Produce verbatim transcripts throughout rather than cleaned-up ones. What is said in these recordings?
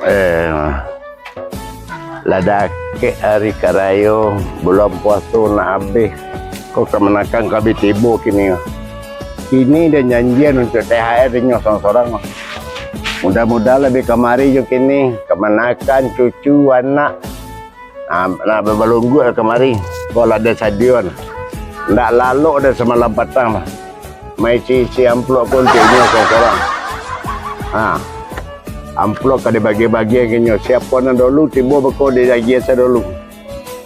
Eh, lah dakek ari ka rayo, bulan puaso nak abih. Ko kamanakan ka bi tibo kini. Kini den janjian untuak T H R inyo sorang-sorang. Mudah-mudahan lah bi kamari jo kini, kamanakan, cucu, anak. Ah, nak babalungguak kamari. Ko lah den sadion. Ndak lalok den samalam patang mah. Maisi-isi amplop ko untuak inyo sorang-sorang. Ha. Amplop ka dibagi-bagian ka inyo. Siapo nan dulu tibo beko diagiah sadulu.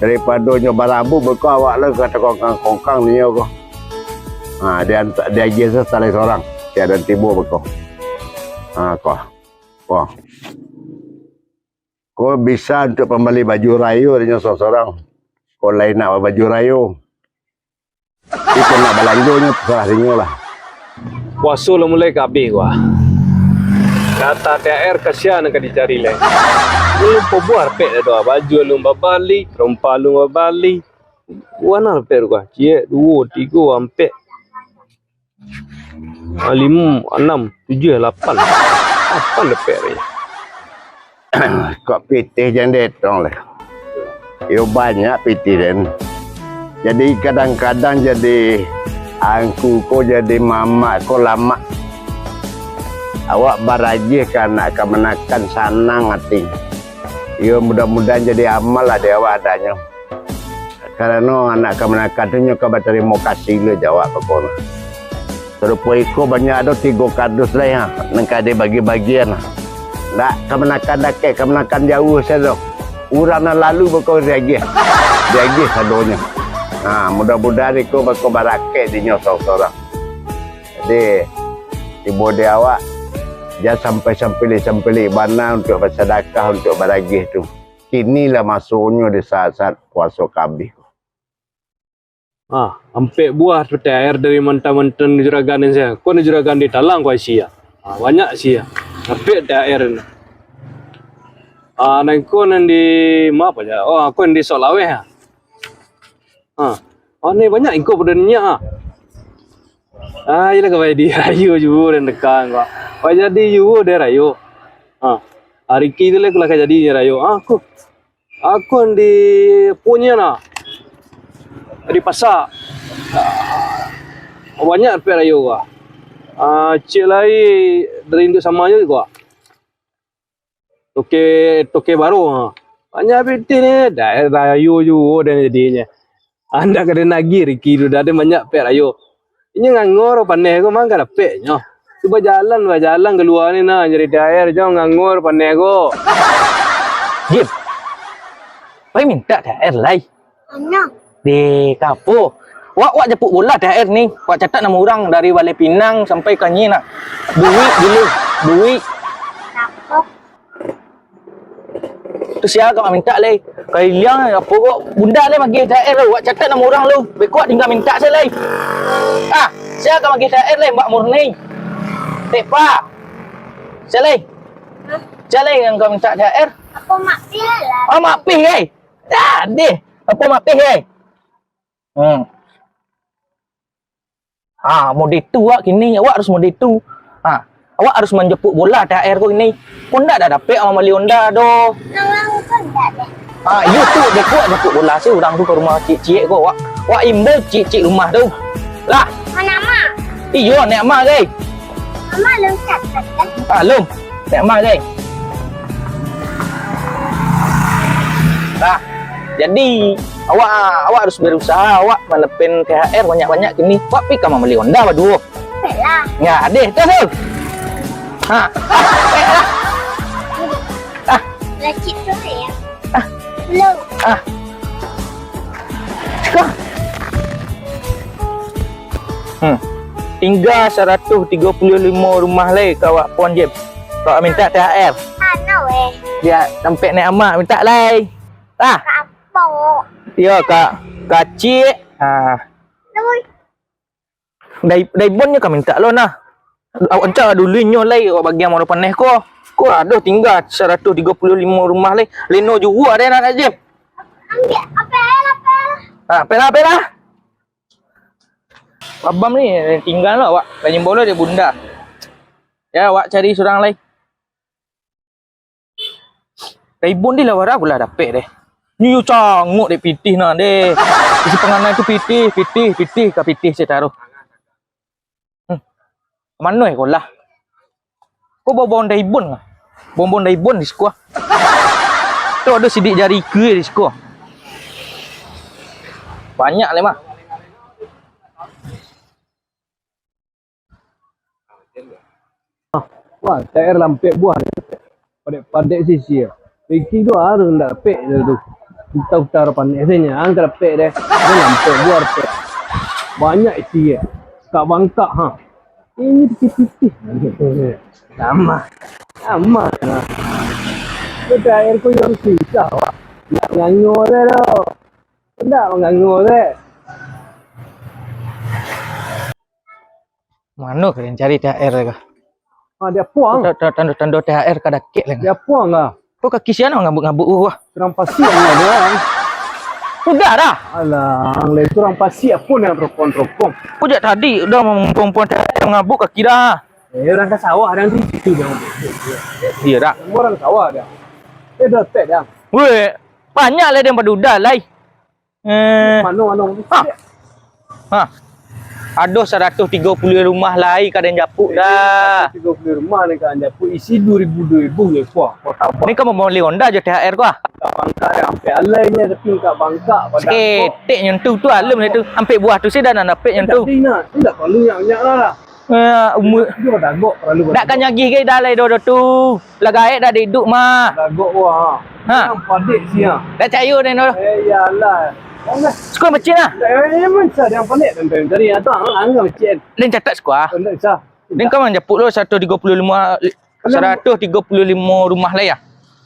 Daripado inyo barabuik beko awak lah ka takongkang-kongkang inyo ko. Ha, dianta-, diagiah sasalai sorang. Sia nan tibo beko. Ha, ko. Ko. Ko bisa untuak pambali baju rayo, inyo sorang-sorang. Ko lai nak babaju rayo. Iko nak balanjonyo, terserah inyo lah. Puaso lah mulai ka abih ko ah. Kata T H R ka sia nan ka dicari lai. Alun pabuah dapek lai doh, baju alun babali, rompa alun babali. Buah nan dapek tu ko ah. Ciek, duo, tigo, ampek. Ah, limo, anam, tujuah, lapan. Lapan dapek lai. Kok pitih jan dietong lai. Iyo banyak pitih den. Jadi kadang-kadang jadi angku ko, jadi mamak ko lamak. Awak baragiah ka anak kamanakan sanang ati. Iyo mudah-mudahan jadi amal lah di awak adanyo. Karano anak kamanakan tu nyo ka batarimo kasih lo jawab beko no. Sarupo iko banyak ado tigo kardus lai ha, nan ka dibagi-bagian ha. Ndak kamanakan dakek, kamanakan jauah sajo. Urang nan lalu beko diagiah. Diagiah sadonyo. Ha, mudah-mudahan iko beko barakek dinyo sorang-sorang. Jadi, tibo di awak, jan sampai sampilik-sampilik bana untuak basadakah, untuak baragiah tu. Kini lah masonyo di saat-saat puaso ka abih ko. Ah, ampek buah tu T H R dari mantan-mantan juragan ni sia. Ko ni juragan ditalang ko isi ah. Ah, banyak isi ah. Ampek T H R ni. Ah, nan ko nan di, ma apo ja? Oh, ko nan di Sok Laweh ah. Ah. Oh, ni banyak iko pado ninyo ah. Ah, iyolah ka jadi rayo juo dan dekan ko. Ka jadi juo deh rayo. Ah. Hari ki tu lah ka jadi rayo. Ah, ko. Akun di punyo nah. Di pasa. Ah, banyak dapek rayo ko. Ah, ciek lai dari induak samanyo ko. Toke, toke baru. Ha. Banyak pitih ni. Dah rayo juo dah jadinyo. Andak ka den agiah riki tu, dah den banyak pek rayo. Inyo ngangor paneh ko, mangga dapeknyo. Tu bajalan, bajalan kalua ni nah, nyari T H R, jan ngangor paneh ko. Jim, pai mintak T H R lai. Mano? Di kapo? Wak, wak japuik bola T H R ni. Wak catat namo urang dari Balai Pinang sampai ka nyi nah. Duit dulu, duit. Kapo? Tu sia ka mintak lai. Kaliliang apo ko, bunda lai magiah T H R tu. Wak catat namo urang lu. Beko wak tingga mintak se lai. Ah, sia ka magiah T H R lai, Mbak Murni. Tepa. Sia lai. Sia lai nan ka mintak T H R. Apo Mak Pih lai? Ah, Mak Pih lai. Dah deh. Apo Mak Pih lai? Hmm. Ha, mode tu awak kini, awak harus mode tu. Ha, awak harus manjapuik bola T H R ko kini. Ko ndak ado dapek mambali onda doh. Urang ko ndak ado. Ha, iyo tu, beko awak japuik bola se urang tu ka rumah ciek-ciek ko. Awak, awak imbau ciek-ciek rumah tu. Lah. Mano Mak? Iyo, anak Mak gai. Mama alun catat kan? Ah, alun. Anak Mak gai. Lah. Jadi, awak, awak harus berusaha, awak manapen T H R banyak-banyak kini. Awak pi ka mambali onda baduo. Baiklah. Ya, deh, terus, terus. Ha. Baiklah. Sakit tu ya? Ah. Belum. Ah. Cakap. Hmm. Tingga saratuih tigo puluah limo rumah lai ka awak pon, Jim. Ka awak mintak T H R. Ano, eh. Bia tampek naiak amak mintak lai. Ah. Ka apo? Yo, ka, kacik. Ah. Dai-, daibon nyo ka mintak lo nah. Awak mintak dulu inyo lai, awak bagian maro paneh ko. Ko ado tingga saratuih tigo puluah limo rumah lai. Leno juo ado nak, Jim. Ambiak, apel, apel. Ha, apel lah, apel lah. Abang ni tingga lo awak. Tanjung Bolo dek Bunda. Ya, awak cari surang lai. Daibon di lah wara pula dapek deh. Ni yo cangok dek pitih nah deh. Isi panganan tu pitih, pitih, pitih, ka pitih se taruh. Hmm. Mano eh kolah? Ko bau-bau daibon lah. Bau-bau daibon di siko. Tu ado sidik jari ke di siko. Banyak le mah. Wah, T H R lampek buah. Padek-padek sisi. Riki tu harus ndak dapek dia tu. Kita utara panek saja, ang tak dapek deh. Dia lampek buah dapek. Banyak isi ya. Kak bangkak ha. Ini pitih-pitih. Sama. Sama. Ko T H R ko yang susah, wak. Ndak nganggur deh tu. Ndak nganggur deh. Mano kalian cari T H R ka? Ah, dia puang. Ta-, ta-, tando-tando T H R ka dakek lah. Dia puang lah. Kok kaki sian ngabuk-ngabuk wah. Surang pasiak lah dia. Sudah dah. Alah, ang lai surang pasiak pun yang teropong-teropong. Kok jak tadi dah mampuang-puang T H R ngabuk kaki dah. Eh, orang ka sawah dah di situ dah. Iya dah. Orang sawah dah. Eh, dah tek dah. Weh, banyak lah dia paduda lai. Eh. Mano, mano? Ha. Ha. Ado saratuih tigo puluah rumah lai ka den japuk dah. Tigo puluah rumah ni ka den japuk, isi dua ribu, dua ribu je kuah. Ni ka mambali Honda jo T H R kuah. Ka bangkak, sampai alai ni tapi ka bangkak. Saketek nyo tu, tu alun tu. Ampek buah tu sih dah nak dapek nyo tu. Tapi nak, indak perlu nyak-nyak lah. Eh, umur. Dia dah agak, terlalu dah agak. Dak ka nyagih gai dah lai doh tu. Lah gaek dah diduik mah. Dah agak wah. Ha. Yang padik sia. Dak cayo den doh. Eh, iyalah. Siko mecin lah. Dah, eh, eh, macam yang padik dan dari atas, ah, angah mecin. Den catat siko ah. Dah bisa. Den ka manjapuk lo saratuih tigo puluah limo, saratuih tigo puluah limo rumah lai ah.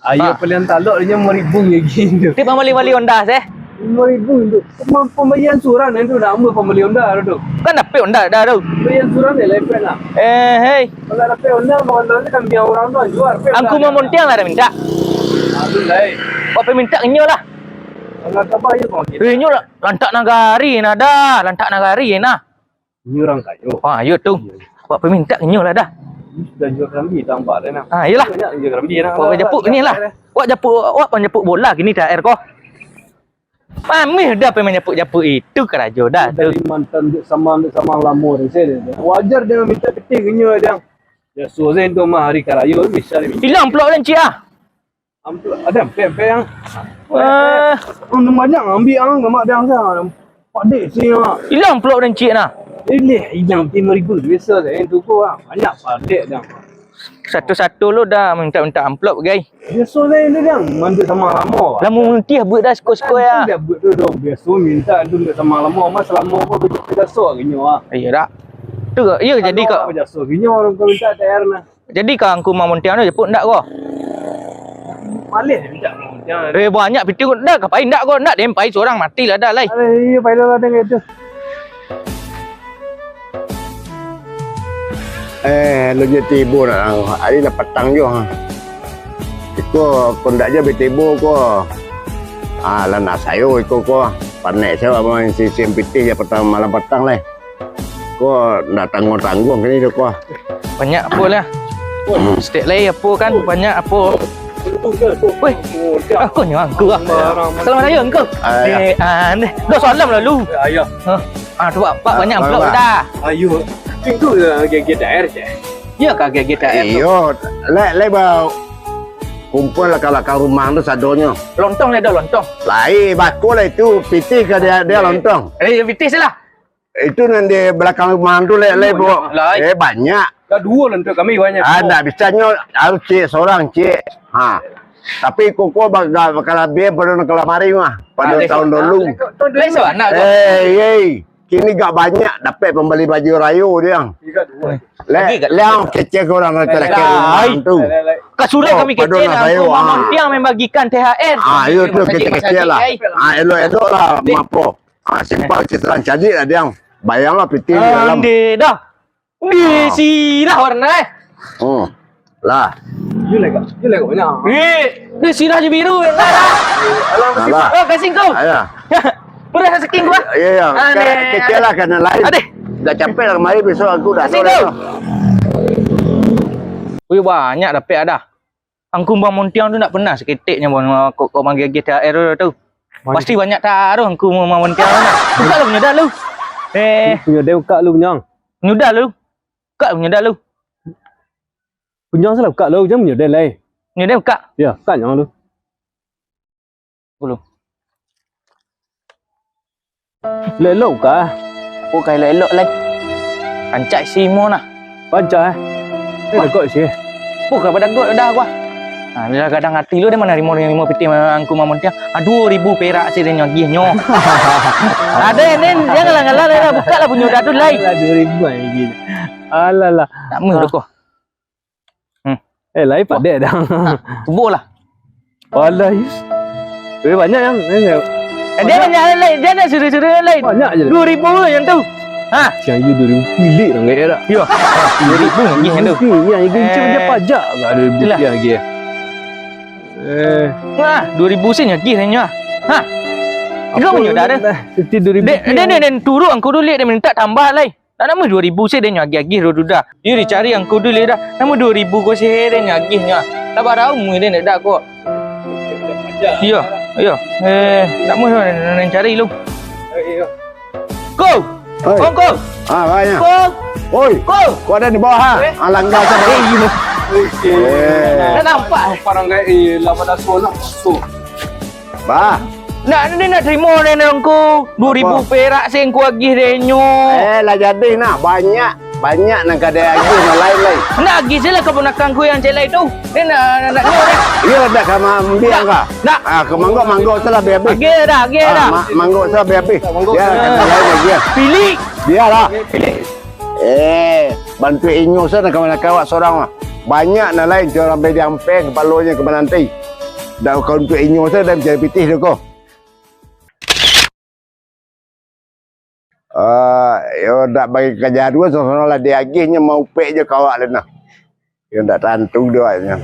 Ayo, ha. Paliang talok inyo limo ribu lagi tu. Ti pambali-bali Honda seh. Limo ribu tu. Pam-, pambayaran surang tu nak ambo pambali Honda tu. Kan dapek Honda dah tu. Pambayaran surang ni lepek lah. Eh, hei. Kalau dapek Honda, Honda ni kan biar orang tu jual. Angku Mamontiang lah dah minta. Aduh, lai. Buat peminta inyo lah. Kalau tak bayar kau. Eh, inyo lah. Lantak nagari nah dah. Lantak nagari nah. Inyo urang kayo. Ha, iyo tu. Iyo. Awak pamintak inyo lah dah. Sudah jual kerambi, tampak dah nah. Ha, iyolah. Banyak jual kerambi nah. Awak japuk inilah. Awak japuk, awak panjapuk bola kini T H R ko. Mamih dah pai manjapuk-japuk itu karajo dah tu. Dari mantan dek sama, dek sama lamo tu, saya dah. Wajar dia minta pitih inyo dah. Ya, suruh saya tu mah hari karayo bisa dia minta. Ilang pulak den cik ah. Amplop, ada ampek-ampek yang. Eh. Untung banyak ambil ang, gamak dia ang. Padik sih, ah. Ilang pulak den cik nah. Ilih, ilang lima ribu biasa saya tu ko, ah. Banyak padik dah. Satu-satu lo dah minta-minta amplop, gai. Biasa saya tu dah, mantu sama lama. Lah mumutih buat dah siko-siko ya. Dia buat tu dah, biasa minta tu minta sama lama, mas lama ko kerja so gini ah. Iya dak. Tu, iya jadi kau. Kerja so gini orang kau minta T H R nah. Jadi ka Angku Mamontiang tu japuk ndak ko? Malih minta Mamontiang. Eh, banyak pitih ko. Ndak ka pai ndak ko? Ndak den pai surang mati lah dah lai. Alah, iyo, pai lah den itu. Eh, lu je tibo nak. Ari lah patang jo. Iko ko ndak je betibo ko. Ah, lah nak sayo iko ko. Panek sayo abang isi-isi pitih je patang malam patang lai. Ko ndak tangguang-tangguang kini tu ko. Banyak apo lah. Stek lai apo kan, banyak apo. Weh, aku nyo angku ah. Salam raya angku. Ah, ya. Eh, ah, ni. Dah salam lalu. Ya, ya. Hah? Ah, tu pak, pak banyak amplop dah. Ayo. Itu lagi-lagi daerah je. Ya ka lagi-lagi daerah tu. Iyo, lai, lai bau. Kumpul lah kalau ka rumah tu sadonyo. Lontong lai dah lontong. Lai, bako lah itu, pitih ka dia, dia lontong. Eh, pitih sih lah. Itu nan di balakang rumah tu, lek, lek, banyak, bro. Lai. Eh, banyak. Dah duo lah untuk kami banyak. Ah, ndak bisa nyo, harus cik sorang, cik. Ha. Tapi koko bak-, bak-, bakalabiahan pado nan ka lamari mah, pado taun dulu. Lain sabanyak tu. Eh, yei. Kini gak banyak dapek pambali baju rayo, Diang. Lek, Liang kecek urang nan tarakhir rumah tu. Ka surang kami kecek, Angku Mamontiang mambagikan T H R. Ah, iyo tu, kecek-kecek lah. Ah, elok-elok lah, mapo. Ah, simpang citaran cadiak lah, Diang. Bayang lah pitih di dalam. Ande dah. Di sirah warna eh. Oh. Lah. Yo lego, yo lego nya. Eh, di sirah je biru. Alah. Oh, kasih kau. Ayo. Murah saking gua. Iya, iya. Kecil lah, kena lain. Adeh. Dah capek lah kemari, besok aku dah. Kasih kau. Wih, banyak dapek ada. Angku Mamontiang tu ndak pernah saketek nyo, kok, kok manggigih T H R tu. Pasti banyak taruh Angku Mamontiang tu. Buka lu punyo dah lu. Eh. Punyo dah buka lu, Nyang. Punyo dah lu. Buka punyo dah lu. Punyo salah buka lu, jangan punyo dah lai. Punyo dah buka. Ya, buka Nyang lu. Dulu. Elok-elok ka? Bukan elok-elok lai. Rancak isi imo nah. Rancak eh? Eh, dagok isi eh? Bukan badagok dah gua. Nah, dah gadang ati lu deh manarimo limo pitih Angku Mamontiang. Ah, duo ribu perak se deh nyo agihnyo. Ada yang ni, jangan ngalah-ngalah dah. Buka lah punyo dah tu lai. Alah, duo ribu lagi. Alah lah. Tak meh tu ko. Hmm. Eh, lai padek dah. Tubuh lah. Alah, Yus. Lebih banyak yang, yang, yang Eh, dia banyak lain. Dia nak suruh-suruh lain. Banyak je. Dua ribu yang tu. Ha? Siang you dua ribu pilik orang kaya tak? Ya. Dua ribu lagi yang tu. Ni yang itu Eh. Macam dia pajak lah dua ribu Itulah. Lagi. Eh. Wah, dua ribu sen lagi sebenarnya. Ha? Kau punya dah ada. Siti dua ribu. Dek, dia, dia, dia turun angku dulu, dia minta tambah lain. Nak namo duo ribu se den nyo agih-agih dudah. Iyo dicari angku dulu dah. Namo duo ribu ko se den nyo agihnyo. Lah barau umua den dak ko. Iyo, iyo. Eh, namo den cari lu. Ko! Oi. Kong ko! Ah, banyak. Ko! Oi. Ko! Ko ada di bawah ha? Eh? Ah, langgar saja. Eh, iyo. Eh. Dah nampak. Parang gaya eh, lah pada sono. Bah. Nak ni nak terima ni angku. Dua ribu perak sih angku agih deh nyo. Eh, lah jadi nah, banyak. Banyak nan ka diagih nan lain lai. Nak agih se lah kaponakan ku yang celai tu. Dia nak, nak, nak nyo deh. Iyo lah dah ka maambiak ka. Nak. Ah, ka manggo, manggo se lah biar habis. Agih dah, agih dah. Ma-, manggo se lah biar habis. Manggo se lah. Lain lagi. Pilih. Biarlah. Pilih. Eh, bantuak inyo se nan kawan-kawan awak sorang mah. Banyak nan lain, cuma sampai diampeh kapalonyo ka mananti. Dak ka untuak inyo se, dah mancari pitih tu ko. Ah, yo dak bagi kajaduan, sono-sono lah diagihnyo, maupek jo kawak le nah. Yo dak tantu doanyo.